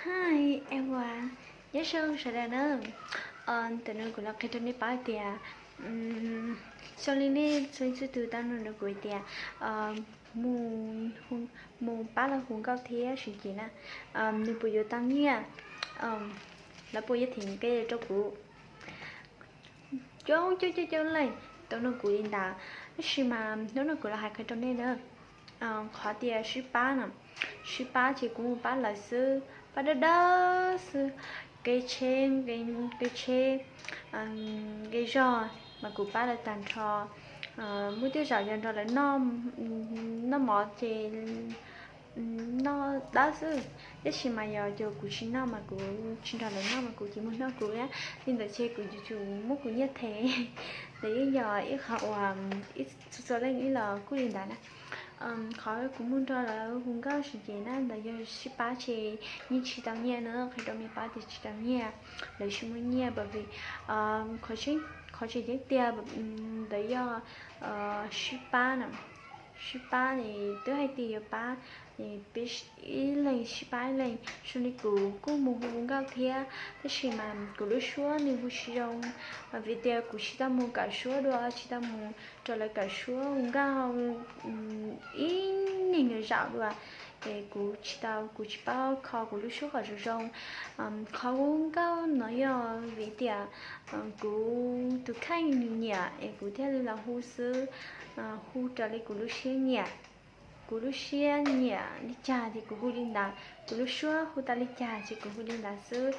Hi everyone, nyob zoo sawv daws na. Tam no kuv los qhia rau nej paub tias, zoo li nej txhua txhua tus tau nug kuv tias mus pab lawv hu nkauj thiab sib ceg na, nws puas yuav tau nyiaj, lawv puas yuav them kev rau kuv. Coob coob coob coob leej tau nug kuv li ntawd, tab sis mas hnub no kuv los hais qhia rau nej na. Qhov tias sib pab no, sib pab ces kuv mus pab lawv xwb, pab dawb dawb xwb, kev tsheb, kev tsheb, kev zog mas kuv pab lawv tag nrho. Muaj tej zaum yog nrog lawv noj mov ces noj dawb xwb, tab sis mas yog ces kuv tsis noj mas kuv tsis nrog lawv noj mas kuv ces mus noj kuv thiab. Li ntawd ces kuv yuav tsum muab kuv nyiaj them. Ntawd yeej yog ib qho uas ib txhia txhua leej ib los kuj li ntawd na. Qhov kuv mus nrog lawv hu nkauj sib ceg na ntawd yog sib pab ces yeej tsis tau nyiaj na, qhia rau nej paub tias tsis tau nyiaj, lawv tsis muaj nyiaj, vim qhov tseem ceeb tiag ntawd yog sib pab na. Sib pab es twb hais tias yuav pab, peb ib leeg sib pab ib leeg. Zoo li kuv kuj mus hu nkauj thiab, tab sis mas kuv lub suab nws hu tsis zoo, vim tias kuv tsis tau mus kawm suab dua, tsis tau mus rau lawv kawm suab hu nkauj ib niag zaum dua. Es kuv tsis tau, kuv tsis paub kho kuv lub suab kom zoo zoo. Qhov hu nkauj no yog vim tias kuv tus kheej nws nyiam es kuv thiaj li los hu xwb, hu raws li kuv lub siab nyiam. Kuv lub siab nyiam li cas ces kuv hu li ntawd, kuv lub suab hu tau li cas ces kuv hu li ntawd xwb.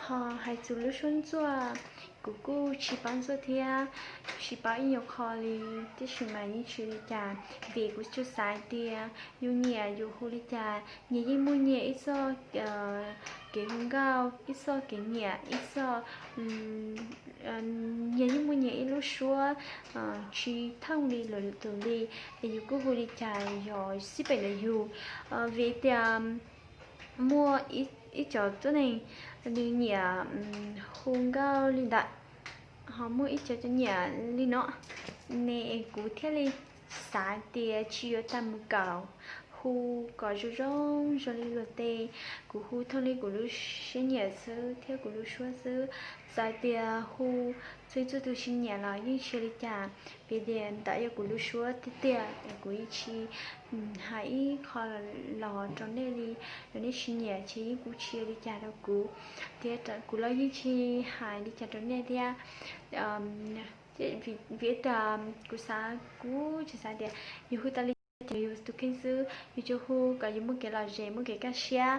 Ho hais txog lub suab ntxuaj, kuv kuj tsis paub ntxuaj thiab, tsis paub ib nyuag qho li, tiam sis mas yeej tsis ua li cas, vim kuv tsuas xav hais tias yus nyiam yus hu li cas, nyias yeej muaj nyias ib txoj kev hu nkauj, ib txoj kev nyiam, ib txoj, nyias yeej muaj nyias ib lub suab tsis thooj li lwm tus li, es yus kuj hu li cas yog xij peem ntawm yus. Vim tias muaj ib cov tuab neeg nws nyiam hu nkauj li ntawd, ho muaj ib cov nyiam li no, ne es kuv thiaj li xav tias tsis yuav tau mus kawm hu kom zoo zoo zoo li luag tej. Kuv hu thooj li kuv lub siab nyiam xwb thiab kuv lub suab xwb. Txawm tias hu txhua txhua tus tsis nyiam los yeej tsis ua li cas, vim tias ntawd yog kuv lub suab tiag tiag, kuv yeej tsis hais ib qho los rau nej li. Yog nej tsis nyiam ces yeej kuj tsis ua li cas rau kuv, thiab kuv los yeej tsis hais li cas rau nej thiab. Vim tias kuv xav, kuv tsis xav tias yus hu tau li cas yus tus kheej xwb, yus tsuas hu kom yus muaj kev lom zem, muaj kev kaj siab,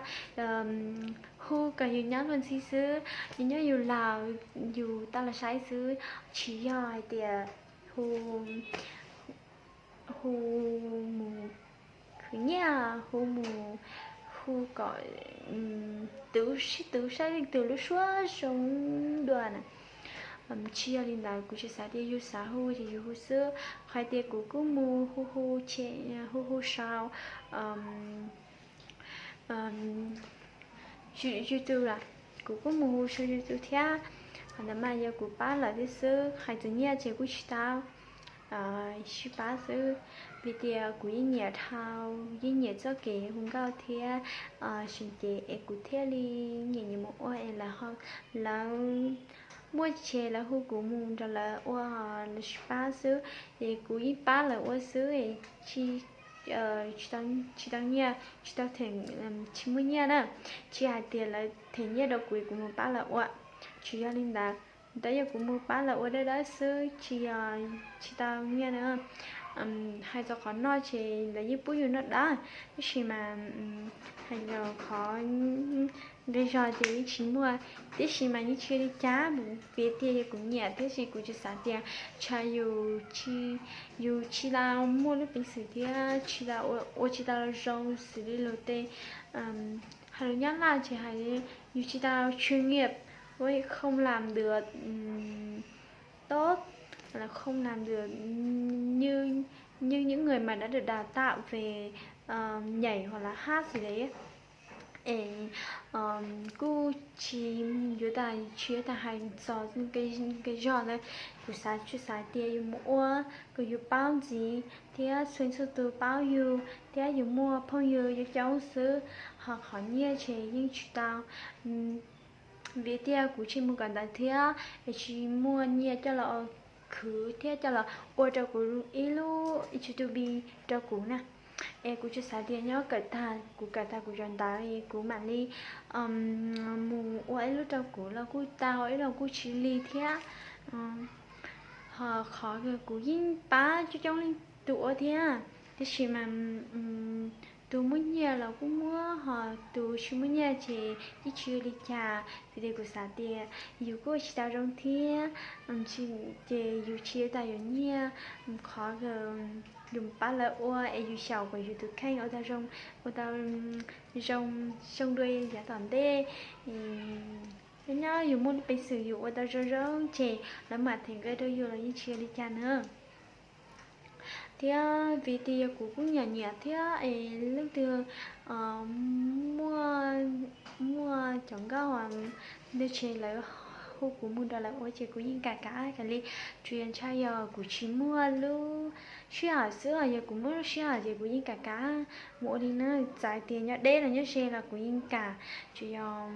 hu kom yus nyob luag ntxhi xwb, yus nyob yus laus, yus tau los saib xwb, tsis yog hais tias hu hu mus khwv nyiaj, hu mus hu kom twv sib twv saib leej twg lub suab zoo dua na. Tsis yog li ntawd, kuv tsis xav tias yus xav hu ces yus hu xwb. Qhov tias kuv kuj mus hu hu, hu hu sau YouTube lawm, kuv kuj mus hu sau YouTube thiab. Qhov ntawd mas yog kuv pab lawv thiab xwb, hais txog nyiaj ces kuj tsis tau, sib pab xwb. Vim tias kuv yeej nyiam dhau, yeej nyiam txoj kev hu nkauj thiab sib ceg es kuv thiaj li nyiam nyiam mus ua es lawv ho, lawv muaj ces lawv hu kuv mus nrog lawv ua, lawv sib pab xwb, es kuv yeej pab lawv ua xwb, tsis tau nyiaj, tsis tau them, tsis muaj nyiaj na, tsis hais tias lawv them nyiaj rau kuv, kuv mus pab lawv ua. Tsis yog li ntawd, ntawd yog kuv mus pab lawv ua dawb dawb xwb, tsis yog tsis tau nyiaj na. Hais txog qhov noj ces lawv yeej pub yus noj dawb, tab sis mas hais los qhov nqi zog ces yeej tsis muaj, tiam sis mas yeej tsis ua li cas, vim tias yog kuv nyiam thiab, sis kuv tsis xav tias tsam yus tsis, yus tsis tau muaj lub peev xwm thiab tsis tau ua, ua tsis tau zoo xws li luag tej. Hais lus Nyab Laj ces hais yus tsis tau chuyên nghiệp, với không làm được tốt, là không làm được như, như những người mà đã được đào tạo về nhảy hoặc là hát gì đấy. Es kuj tsis yuav tau, tsis yuav tau hais txog kev zog ntawd, kuv xav tsuas xav tias yus mus ua kom yus paub ntxiv thiab txhua txhua tus paub yus thiab yus muaj phooj ywg coob coob xwb. Ho qhov nyiaj ces yeej tsis tau, vim tias kuv tsis mus kawm ntawv thiab es tsis muaj nyiaj coj los khwv thiab coj los ua rau kuv ib lub YouTube rau kuv na. Es kuv tsuas xav tias nyob kawm tag, kuv kawm tag kuv cov ntawv es kuv mam li mus ua ib lub rau kuv los kuj tau, ib los kuj tsis li thiab. Ho qhov kuv yeej pab coob coob leej tus ua thiab, tiam sis mas tus muaj nyiaj los kuj muaj, ho tus tsis muaj nyiaj ces yeej tsis ua li cas. Vim tias kuv xav tias yus kuj ua tsis tau zoo thiab, ces yus tsis ua tau yuav nyiaj, qhov yus pab lawv ua es yus xyaum kom yus tus kheej ua tau zoo, ua tau zoo, zoo dua yav tom ntej. Nyob nyob yus muaj lub peev xwm yus ua tau zoo zoo ces lawv mam them nqi rau yus los yeej tsis ua li cas na. Thiab vim tias yog kuv kuj nyiam nyiam thiab es leej twg muaj, muaj cov nkauj ntawd ces lawv hu kuv mus nrog lawv ua ces kuv yeej kam kam li. Tsuas yog ntshai yog kuv tsis muaj lub sij hawm xwb, yog kuv muaj lub sij hawm ces kuv yeej kam kam mus ua li na. Txawm tias nyob deb los nyob ze los kuv yeej kam, tsuas yog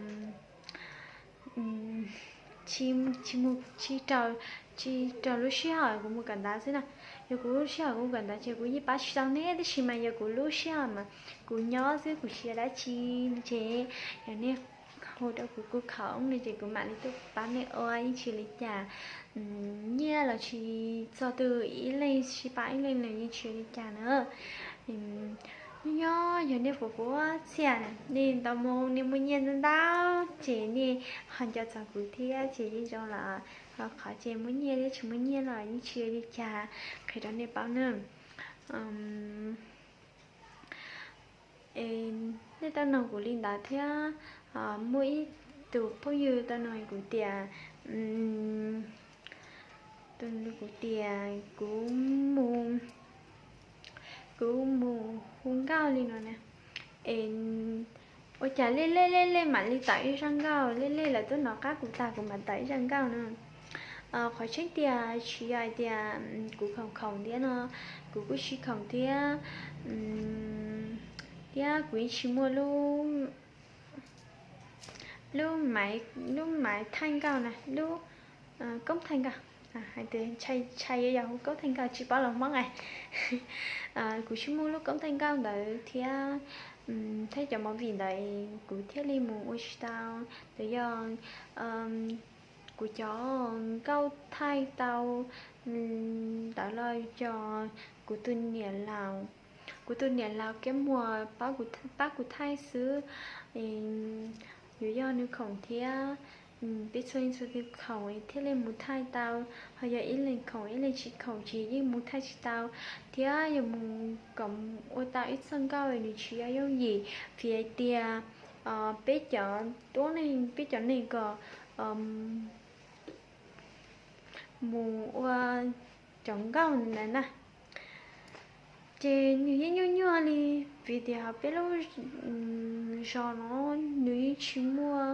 tsis, tsis mus, tsis raws, tsis raws lub sij hawm kuv mus kawm ntawv xwb na. Yog kuv lub sij hawm kuv mus kawm ntawv ces kuv yeej pab tsis tau neb, tab sis mas yog kuv lub sij hawm mas kuv nyob xwb kuv tsis ua dab tsi ces yog nej hu rau kuv kuv khoom no ces kuv mam li tuaj pab nej ua yeej tsis ua li cas. Nyiaj los tsis txog tus ib leeg sib pab ib leeg los yeej tsis ua li cas na. Nyob nyob yog nej puas puas txhiaj, nej ntau moo nej muaj nyiaj ntau ntau ces nej ho nco txog kuv thiab ces yeej zoo los, ho qhov ces muaj nyiaj thiab tsis muaj nyiaj los yeej tsis ua li cas, qhia rau nej paub na. Nej tau noog kuv li ntawd thiab, muaj ib tus phooj ywg tau noog kuv tias, kuv tias kuv mus, kuv mus hu nkauj li no na, es ua cas lej lej lej lej mam li tawm ib zaj nkauj, lej lej lawv tuaj nov qab kuv tag kuv mam tawm ib zaj nkauj na. Qhov tseeb tias tsis yog hais tias kuv khoom khoom thiab no, kuv kuj tsis khoom thiab, thiab kuv yeej tsis muaj lub, lub maiv, lub maiv thaij nkauj na, lub koob thaij nkauj, hais tias ntshai yuav yog hu koob thaij nkauj tsis paub los Hmoob na. Kuv tsis muaj lub koob thaij nkauj ntawd thiab, thiab cov movie ntawd kuv thiaj li mus ua tsis tau. Los yog kuv cov nkauj thaij tau ntawd los yog kuv tus niam laus, kuv tus niam laus Kiab Muas pab kuv thaij xwb. Yuav yog nws khoom thiab, peb txhua leej txhua tus khoom thiaj li mus thaij tau, ho yog ib leeg khoom ib leeg tsis khoom ces yeej mus thaij tsis tau. Thiab yog mus kom ua tau ib txoj nkauj nws tsis yog yooj yim, vim hais tias peb cov tuab neeg, peb cov neeg kom mus ua cov nkauj ntawd na, ces nws yeej nyuaj nyuaj li, vim tias ho peb lub zos no nws yeej tsis muaj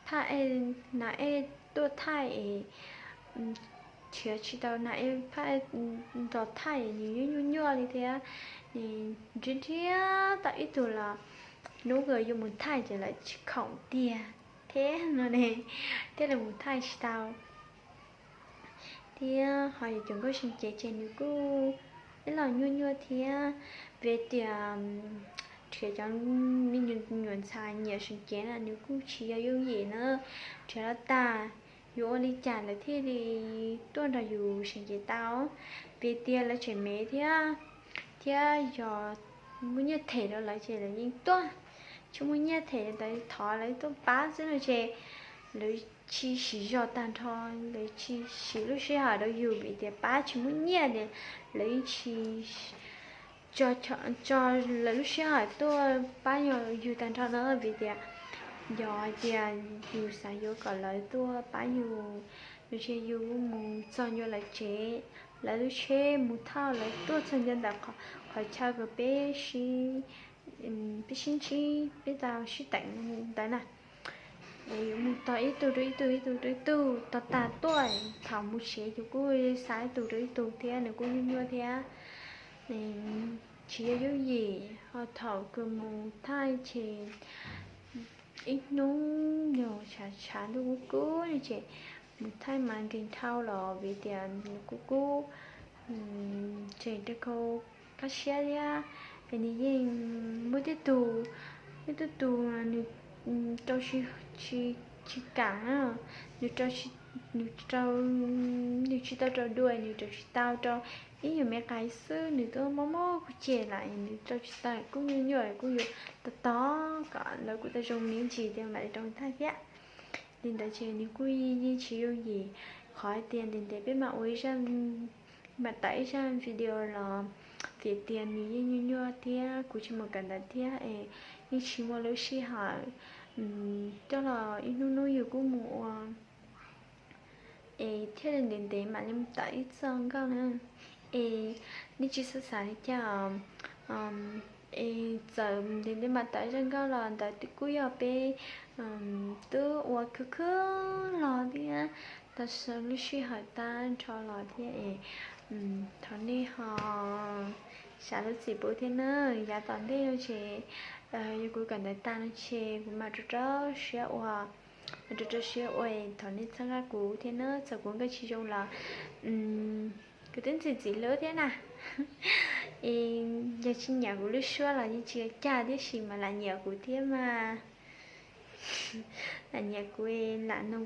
phaj ej, nas ej tuaj thaij es, nrhiav tsis tau nas ej phaj ej nrog thaij, nws yeej nyuaj nyuaj li thiab. Nws nrhiav nrhiav tau ib tug los hnub uas yuav mus thaij ces lawv tsis khoom tiag thiab no ne, thiaj li mus thaij tsis tau. Thiab ho yog cov nkauj seem cev ces nws kuj ib los nyuaj nyuaj thiab, vim tias nrhiav cov me nyuam ntxhais nyiam seem cev na nws kuj tsis yog yooj yim na. Nrhiav los tag, yuav ua li cas lawv thiaj li tuaj nrog yus seem cev tau, vim tias lawv tseem me thiab, thiab yog muaj nyiaj them rau lawv ces lawv yeej tuaj, tsis muaj nyiaj them ntawd thov lawv tuaj pab xwb no ces lawv tsis siv zog tag nrho, lawv tsis siv lub sij hawm rau yus vim tias pab tsis muaj nyiaj ces lawv yeej tsis tso lawv lub sij hawm tuaj pab yus tag nrho na, vim tias yog hais tias yus xav yuav kom lawv tuaj pab yus, nws tsis yus mus txog ncua lawv tsev, lawv lub tsheb mus thauj lawv tuaj txog ncua ntawm qhov chaw uas peb sib, peb sib ntsib peb tau sib teem ntawd na. Yuav mus tos ib tug rau ib tug, ib tug rau ib tug, tos tag tuaj, thaum mus tsev yus kuj xa ib tug rau ib tug thiab nws kuj nyuaj nyuaj thiab. tsis yog yooj yim, ho thaum kws mus thaij ces ib hnub yog tshav tshav ntuj kub kub no ces mus thaij mas nkeeg dhau los vim tias nws kub kub, tseem rau khau qab siab thiab. Es nws yeej muaj tej tug, muaj tej tug nws rau tsis, tsis kam, nws rau, nws rau, nws tsis tau rau dua, nws rau tsis tau rau ib nyuag me qais xwb nws twb mob mob kuv ceg lawm, nws rau tsis tau, kuj nyuaj nyuaj kuj yuav tos tos kom lawv kuj tau zoo me ntsis tias mam li rau thaij thiab. Li ntawd ces nws kuj yeej tsis yooj yim. Qhov hais tias ntev ntev peb mam ua ib zaj, mam tawm ib zaj video los vim tias nws yeej nyuaj nyuaj thiab kuv tsis mus kawm ntawv thiab es yeej tsis muaj lub sij hawm. Coj los ib hnub hnub yus kuj mus ua es thiaj li ntev ntev mam li mus tawm ib txoj nkauj na. Es nej tsis xav xav li cas os. Es txawm ntev ntev mam tawm zaj nkauj los ntawd kuj yog peb twb ua khwv khwv los thiab, tau lub sij hawm tag nrho los thiab es thov nej ho zam lub txim pub thiab na. Yav tom ntej no ces yog kuv kawm ntawv tag no ces kuv mam rau rau siab ua, mam rau rau siab ua, thov nej txhawb nqa kuv thiab na. Txawm kuv nkauj tsis zoo los kuv twb ntxim ntxim hlub thiab na. Es yog tsis nyiam kuv lub suab los yeej tsis ua cas, tiam sis mas lam nyiam kuv thiab mas, lam nyiam kuv, lam nug